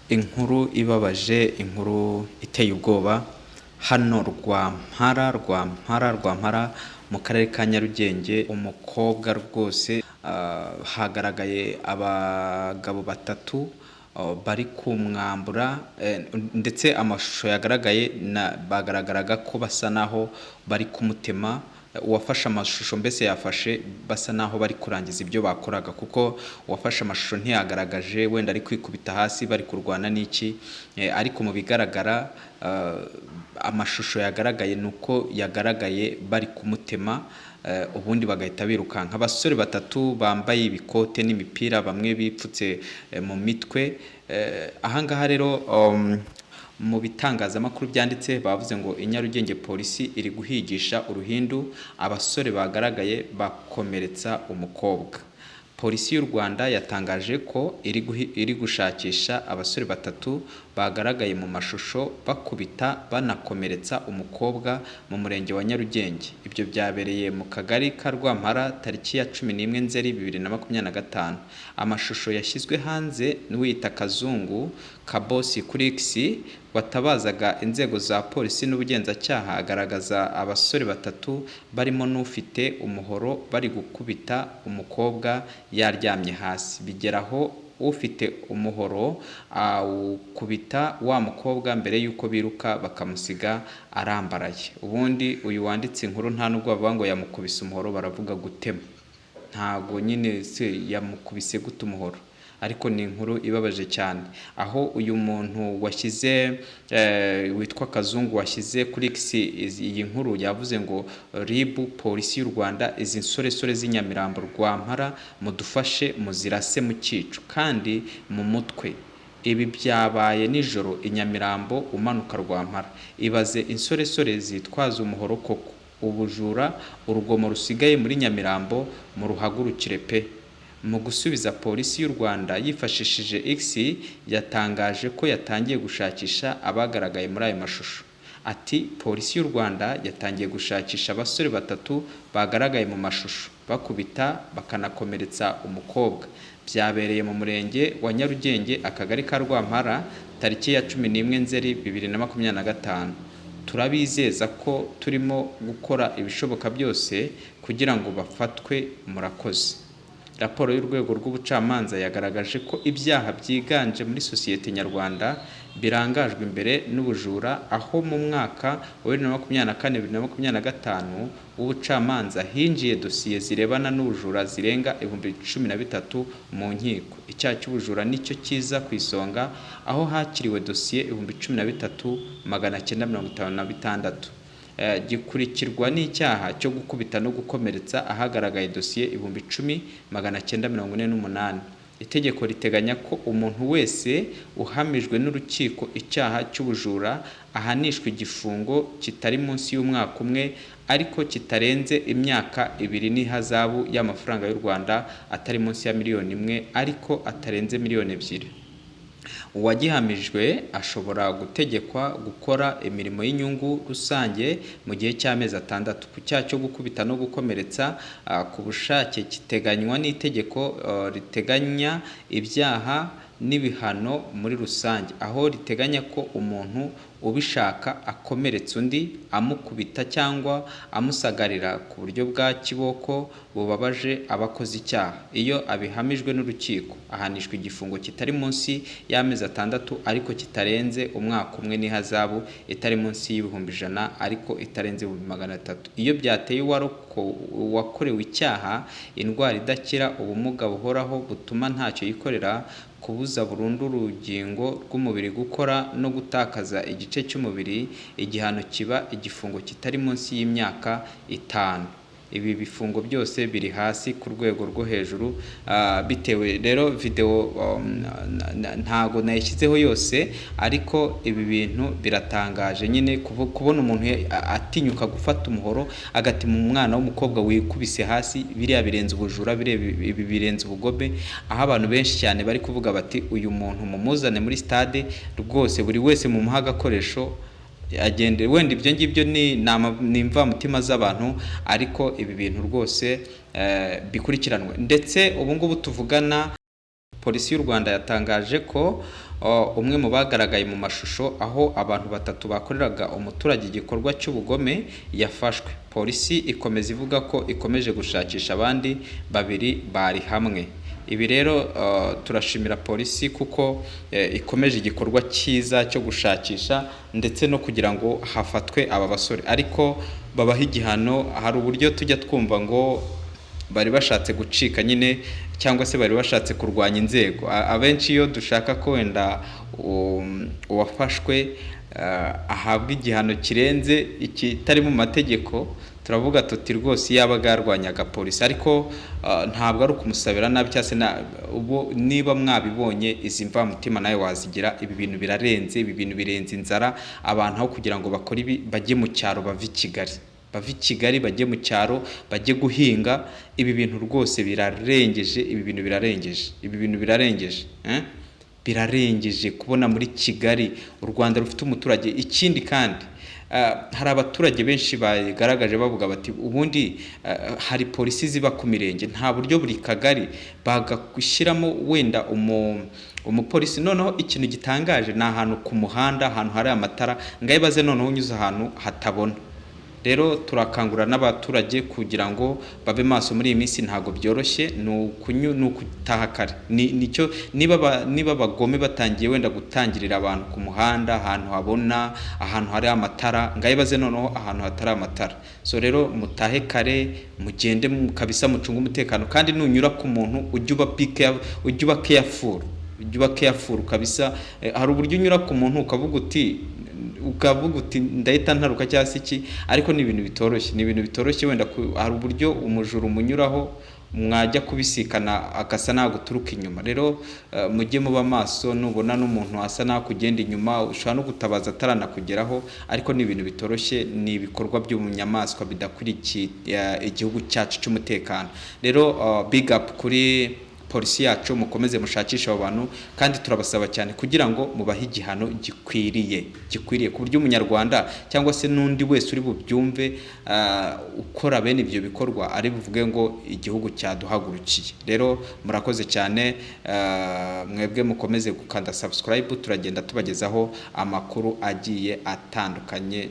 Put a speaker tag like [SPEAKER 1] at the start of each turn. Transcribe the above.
[SPEAKER 1] Inkuru ibabaje, inkuru iteye ubwoba, hano Rwampara, Rwampara, Rwampara mu karere ka Nyarugenge, umukobwa rwose hagaragaye abagabo batatu bari kumwambura, ndetse amashusho yagaragaye bagaragaraga ko basa naho bari kumutema. Uwafashe amashusho mbese yafashe basa naho bari kurangiza ibyo bakoraga, kuko uwafashe amashusho ntiyagaragaje wenda ari kwikubita hasi bari kurwana n'iki, ariko mu bigaragara amashusho yagaragaye ni uko yagaragaye bari kumutema, ubundi bagahita birukanka. Abasore batatu bambaye ibikote n'imipira, bamwe bipfutse mu mitwe. Ahangaha rero mu bitangazamakuru byanditse bavuze ngo i Nyarugenge polisi iri guhigisha uruhindu abasore bagaragaye bakomeretsa umukobwa. Polisi y'u Rwanda yatangaje ko iri gushakisha abasore batatu bagaragaye mu mashusho bakubita banakomeretsa umukobwa mu murenge wa Nyarugenge. Ibyo byabereye mu kagari ka Rwampara tariki ya 11 Nzeri 2025. Amashusho yashyizwe hanze n'uwiyita Kazungu Kabosi kuri X watabazaga inzego za polisi n'ubugenzacyaha, agaragaza abasore batatu barimo n'ufite umuhoro bari gukubita umukobwa yaryamye hasi, bigera aho ufite umuhoro awukubita wa mukobwa mbere y'uko biruka bakamusiga arambaraye. Ubundi uyu wanditse inkuru nta nubwo bavuga ngo yamukubise umuhoro, baravuga gutema. Ntago nyine se yamukubise gute umuhoro? Ariko ni inkuru ibabaje cyane, aho uyu muntu washyize witwa Kazungu washyize kuri X iyi nkuru yavuze ngo RIB, polisi y'u Rwanda, izi nsoresore z'i Nyamirambo Rwampara mudufashe muzirase mu cyico kandi mu mutwe. Ibi byabaye nijoro i Nyamirambo umanuka Rwampara. Ibaze insoresore zitwaza umuhoro koko! Ubujura, urugomo rusigaye muri Nyamirambo muruhagurukire pe! Mu gusubiza, polisi y'u Rwanda yifashishije X yatangaje ko yatangiye gushakisha abagaragaye muri ayo mashusho. Ati Polisi y'u Rwanda yatangiye gushakisha abasore batatu bagaragaye mu mashusho bakubita bakanakomeretsa umukobwa. Byabereye mu murenge wa Nyarugenge, akagari ka Rwampara, tariki ya 11 Nzeri 2025. Turabizeza ko turimo gukora ibishoboka byose kugira ngo bafatwe, murakoze. Raporo y'urwego rw'ubucamanza yagaragaje ko ibyaha byiganje muri sosiyete nyarwanda birangajwe imbere n'ubujura, aho mu mwaka wa 2024 2025 w'ubucamanza hinjiye dosiye zirebana n'ubujura zirenga 13,000 mu nkiko. Icyaha cy'ubujura nicyo kiza ku isonga, aho hakiriwe dosiye 13,956. Gikurikirwa n'icyaha cyo gukubita no gukomeretsa, ahagaragaye dosiye 10,948. Itegeko riteganya ko umuntu wese uhamijwe n'urukiko icyaha cy'ubujura ahanishwa igifungo kitari munsi y'umwaka umwe ariko kitarenze imyaka 2 n'ihazabu y'amafaranga y'u Rwanda atari munsi ya miliyoni 1 ariko atarenze miliyoni 2. Uwagihamijwe ashobora gutegekwa gukora imirimo y'inyungu rusange mu gihe cy'amezi 6. Ku cyaha cyo gukubita no gukomeretsa ku bushake kiteganywa n'itegeko riteganya ibyaha n'ibihano muri rusange, aho riteganya ko umuntu ubishaka akomeretsa undi amukubita cyangwa amusagarira ku buryo bwa kiboko bubabaje aba akoze icyaha. Iyo abihamijwe n'urukiko ahanishwa igifungo kitari munsi y'amezi 6 ariko kitarenze umwaka umwe n'ihazabu itari munsi y'ibihumbi 100 ariko itarenze 300,000. Iyo byateye uwakorewe icyaha indwara idakira, ubumuga buhoraho butuma ntacyo yikorera, kubuza burundu urugingo rw'umubiri gukora no gutakaza igice cy'umubiri, igihano kiba igifungo kitari munsi y'imyaka 5. Ibi bifungo byose biri hasi ku rwego rwo hejuru. Bitewe rero video ntago nayishyizeho yose, ariko ibi bintu biratangaje nyine kubona umuntu atinyuka gufata umuhoro agatema umwana w'umukobwa wikubise hasi. Biriya birenze ubujura, ibi birenze ubugome, aho abantu benshi cyane bari kuvuga bati uyu muntu mumuzane muri stade rwose, buri wese mumuhe agakoresho agende. Wenda ibyo ngibyo ni imvamutima z'abantu, ariko ibi bintu rwose bikurikiranwe. Ndetse ubu ngubu tuvugana Polisi y'u Rwanda yatangaje ko umwe mu bagaragaye mu mashusho aho abantu batatu bakoreraga umuturage igikorwa cy'ubugome yafashwe. Polisi ikomeza ivuga ko ikomeje gushakisha abandi babiri bari hamwe. Ibi rero turashimira polisi kuko ikomeje igikorwa cyiza cyo gushakisha ndetse no kugira ngo hafatwe aba basore, ariko babaha igihano. Hari uburyo tujya twumva ngo bari bashatse gucika nyine, cyangwa se bari bashatse kurwanya inzego. Abenshi iyo dushaka ko wenda uwafashwe ahabwa igihano kirenze ikitari mu mategeko, turavuga tuti rwose yabaga yarwanyaga polisi, ariko ntabwo ari ukumusabira nabi cyangwa se ubu niba mwabibonye, izi mvamutima nawe wazigira. Ibi bintu birarenze, ibi bintu birenze inzara. Abantu aho kugira ngo bakore ibi bajye mu cyaro, bave i Kigali, bave i Kigali bajye mu cyaro, bajye guhinga. Ibi bintu rwose birarengeje, ibi bintu birarengeje, ibi bintu birarengeje, eh? Birarengeje kubona muri Kigali, u Rwanda rufite umuturage. Ikindi kandi, hari abaturage benshi bagaragaje bavuga bati ubundi hari polisi ziba ku mirenge, nta buryo buri kagari bagushyiramo wenda umupolisi. Noneho ikintu gitangaje ni ahantu ku muhanda, ahantu hari amatara, ngaho ibaze noneho unyuze ahantu hatabona. Rero turakangurira n'abaturage kugira ngo babe maso muri iyi minsi. Ntabwo byoroshye, ni ukutaha kare. Nicyo niba abagome batangiye wenda gutangirira abantu ku muhanda, ahantu habona, ahantu hari amatara, ngaho ibaze noneho ahantu hatari amatara. So rero mutahe kare, mugende kabisa mucunge umutekano, kandi nunyura ku muntu ujye uba ujye uba careful, ujye uba careful kabisa. Hari uburyo unyura ku muntu ukavuga uti ndahita ntaruka cyangwa se iki, ariko ni ibintu bitoroshye, ni ibintu bitoroshye. Wenda hari uburyo umujura umunyuraho, mwajya kubisikana agasa naho guturuka inyuma. Rero mujye muba maso, nubona n'umuntu asa naho kugenda inyuma, ushobora no gutabaza ataranakugeraho, ariko ni ibintu bitoroshye, ni ibikorwa by'ubunyamaswa bidakwiriye igihugu cyacu cy'umutekano. Rero big up kuri polisi yacu, mukomeze mushakishe abo bantu, kandi turabasaba cyane kugira ngo mubahe igihano gikwiriye, ku buryo umunyarwanda cyangwa se n'undi wese uri bubyumve ukora bene ibyo bikorwa ari buvuge ngo igihugu cyaduhagurukiye. Rero murakoze cyane, mwebwe mukomeze gukanda subscribe, turagenda tubagezaho amakuru agiye atandukanye.